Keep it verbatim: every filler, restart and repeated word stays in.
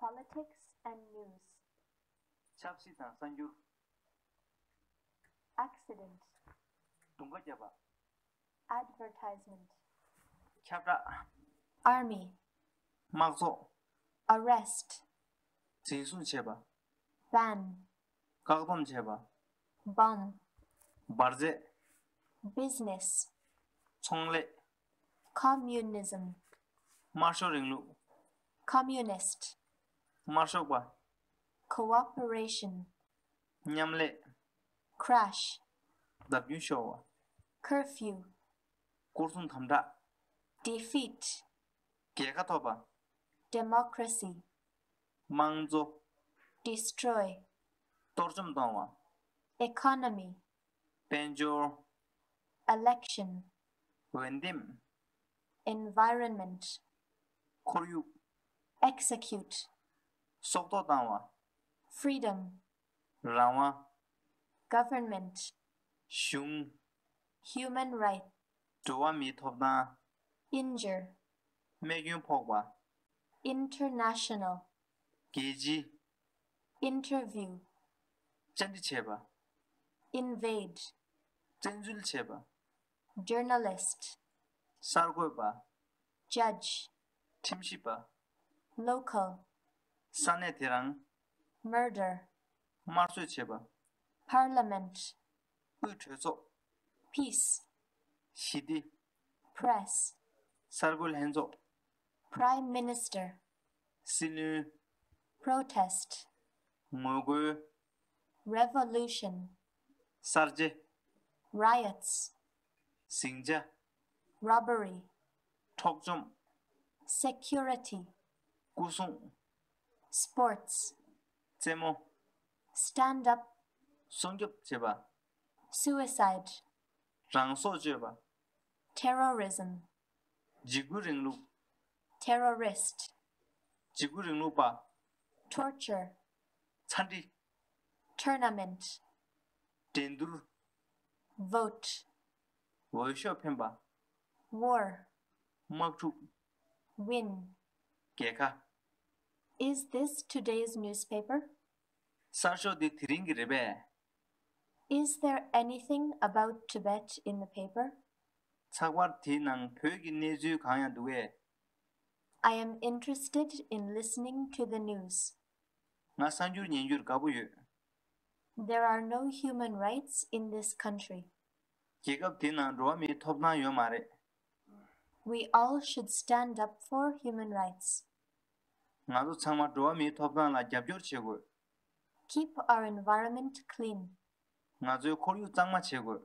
Politics and news. ཆབ་སྲིད་དང་གསར་འགྱུར། Accident. དུང་ཁ་བརྒྱབ་པ། Advertisement. ཁྱབ་བསྒྲགས། Army. དམག་ཚོགས། Arrest. འཛིན་བཟུང་བྱས་པ། Ban. བཀག་སྡོམ་བྱས་པ། Bomb. འབར་རྫས། Business. ཚོང་ལས། Communism. དམར་ཤོག་རིང་ལུགས། Communist. དམར་ཤོག་པ། Cooperation. མཉམ་ལས། Crash. བརྡབ་སྐྱོན་ཤོར་བ། Curfew. སྐོར་སྲུང་དམ་དྲག Defeat. རྒྱལ་ཁ་ཐོབ་པ། Democracy. དམངས་གཙོ། Destroy. གཏོར་བཅོམ་བཏང་བ། Economy. དཔལ་འབྱོར། Election. འོས་འདེམས། Environment. ཁོར་ཡུག Execute. སྲོག་ཐོག་བཏང་བ། Freedom. རང་དབང་། Government. གཞུང་། Human Right. འགྲོ་བ་མིའི་ཐོབ་ཐང་། Injure. རྨས་སྐྱོན་ཕོག་པ། International. རྒྱལ་སྤྱི། Interview. བཅར་འདྲི་བྱས་པ། Invade. བཙན་འཛུལ་བྱས་པ། Journalist. གསར་འགོད་པ། Judge. ཁྲིམས་ཞིབ་པ། Local. ས་གནས་དེ་རང་། Murder. དམར་གསོད་བྱས་པ། Parliament. དབུས་གྲོས་ཚོགས། Peace. ཞི་བདེ། Press. གསར་འགོད་ལྷན་ཚོགས། Prime Minister. སྲིད་བློན། Protest. ངོ་རྒོལ། Revolution. གསར་བརྗེ། Riots. ཟིང་ཆ། Robbery. འཕྲོག་བཅོམ། Security. སྐུ་སྲུང་། Sports. རྩེད་མོ། Stand up. སྲུང་སྐྱོབ་བྱེད་པ། Suicide. རང་སྲོག་གཅོད་པ། Terrorism. འཇིགས་སྐུལ་རིང་ལུགས། Terrorist. འཇིགས་སྐུལ་རིང་ལུགས་པ། Torture. ཚ་འདྲི། Tournament. འགྲན་བསྡུར། Vote. འོས་ཤོག་འཕེན་པ། War. དམག་འཁྲུག Win. རྒྱལ་ཁ། Is this today's newspaper? གསར་ཤོག་འདི་དེ་རིང་གི་རེད་པས། Is there anything about Tibet in the paper? ཚགས་པར་དེའི་ནང་བོད་ཀྱི་གནས་ཚུལ་གང་ཡང་འདུག་གས། I am interested in listening to the news. ང་གསར་འགྱུར་ཉན་རྒྱུར་དགའ་པོ་ཡོད། There are no human rights in this country. རྒྱལ་ཁབ་དེའི་ནང་འགྲོ་བ་མིའི་ཐོབ་ཐང་ཡོད་མ་རེད། We all should stand up for human rights. ང་ཚོ་ཚང་མ་འགྲོ་བ་མིའི་ཐོབ་ཐང་ལ་རྒྱབ་སྐྱོར་བྱེད་དགོས། Keep our environment clean. ང་ཚོའི་ཁོར་ཡུག་གཙང་མ་བྱེད་དགོས།